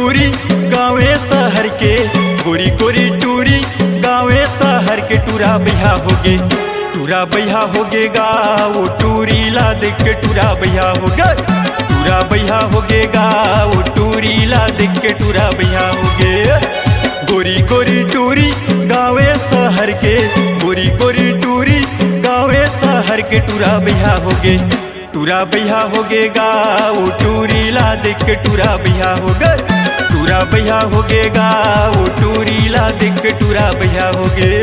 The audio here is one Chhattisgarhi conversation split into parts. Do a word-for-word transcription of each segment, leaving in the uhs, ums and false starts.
टूरी गाँवे शहर के, गोरी गोरी टूरी गाँवे शहर के, टूरा बइहा होगे, टूरा बइहा होगे गा। वो टूरी ला देख के टूरा बइहा होगे, टूरा बइहा होगे गा। वो टूरी ला देख के टूरा बइहा होगे। गोरी गोरी टूरी गाँवे शहर के, गोरी गोरी टूरी गाँवे शहर के, टूरा बइहा होगे, टूरा बइहा होगे गा। वो टूरी ला देख के टूरा बइहा होगे, टूरा बइहा होगे गा। वो टूरी ला देख के टूरा बइहा होगे।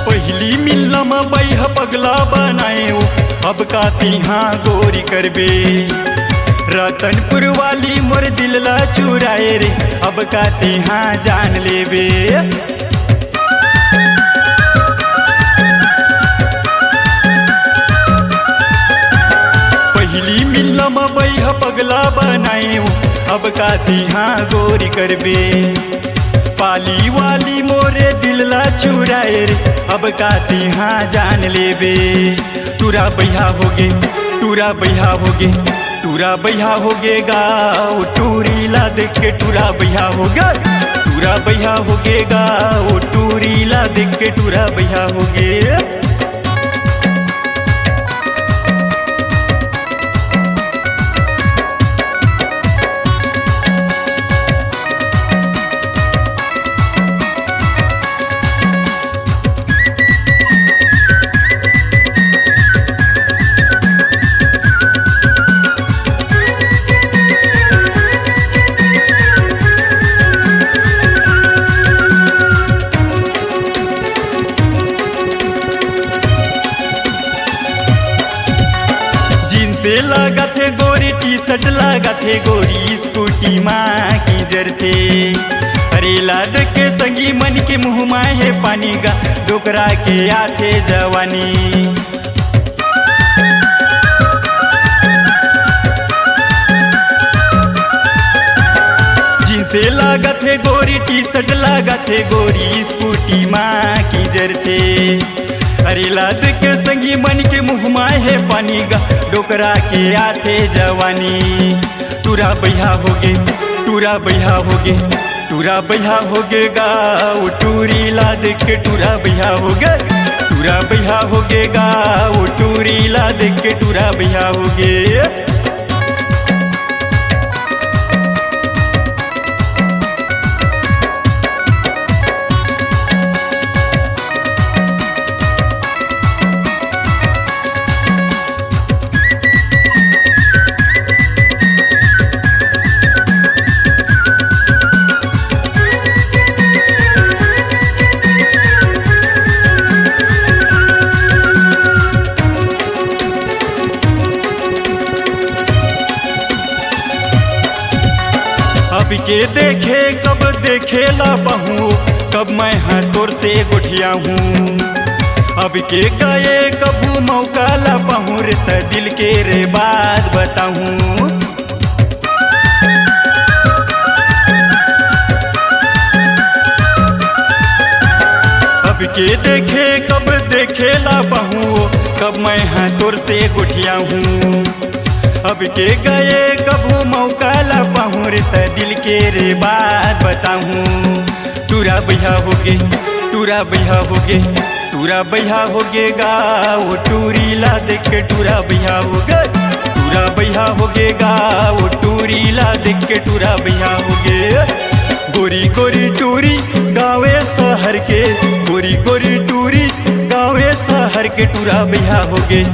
पहिली मिलना म बइहा पगला बनाए वो, अब का तिहा गोरी करबे। रतनपुर वाली मोर दिल ला चुराए रे, अब का तिहा जान लेबे। पहिली मिलना म बइहा पगला बनाए वो, अब का तिहा गोरी करबे। पाली वाली मोरे दिल ला चुराए रे, अब का तिहा जान लेबे। टूरा बइहा होगे, टूरा बइहा होगे, टूरा बइहा होगे गा। वो टूरी ला देख के टूरा बइहा होगे, टूरा बइहा होगे गा। वो टूरी ला देख के टूरा बइहा होगे। जींस लागत हे गोरी, टी शर्ट लागत हे गोरी, स्कूटी मा की जरथे। अरे ला देख के संगी मन के मुंह मा हे पानी गा, डोकरा के आथे जवानी। जींस लागत हे गोरी, टी शर्ट लागत हे गोरी, स्कूटी मा की जरथे। अरे ला देख के संगी मन के मुंह मा हे पानी गा, डोकरा के आथे जवानी। टूरा बइहा होगे, टूरा बइहा होगे, टूरा बइहा होगे गा। वो टूरी ला देख के टूरा बइहा होगे, टूरा बइहा होगे गा। वो टूरी ला देख के टूरा बइहा होगे। अब के देखे कब देखे ला पहूँ, कब मैं हा तोर से गोठियाहूँ। अब के गए कभू मौका ला पहूँ रे, त दिल के रे बात बताहूँ। अब के देखे कब देखे ला पहूँ, कब मैं हा तोर से गोठियाहूँ। अब के गए कभू मौका ला पहूँ रे, त दिल के रे बात बताहूँ। टूरा बइहा होगे, टूरा बइहा होगे, टूरा बइहा होगे गा। वो टूरी ला देख के टूरा बइहा होगे, टूरा बइहा होगे गा। वो टूरी ला देख के टूरा बइहा होगे। गोरी गोरी टूरी गाँवे शहर के, गोरी गोरी टूरी गाँवे शहर के, टूरा बइहा होगे,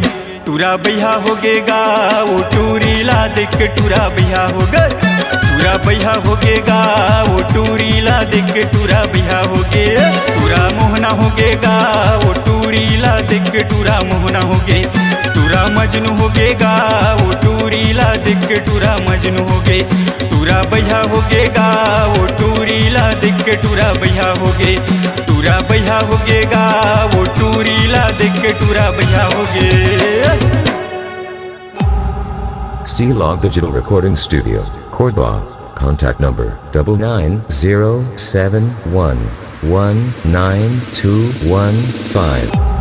टूरा बइहा होगे गा। वो टूरी ला देख के टूरा बइहा होगे, टूरा बइहा होगे गा। वो टूरी ला देख के टूरा बइहा होगे, टूरा मोहना होगे गा। वो टूरी ला देख के टूरा मोहना होगे, टूरा टूरा मजनू हो गे गा, वो टूरी ला देख के टूरा मजनू हो गे। टूरा बइहा हो गे गा, वो टूरी ला देख के टूरा बइहा हो गे। टूरा बइहा हो गे गा, वो टूरी ला देख के टूरा बइहा हो गे। C Log Digital Recording Studio, Cordoba. Contact number double nine zero seven one one nine two one five.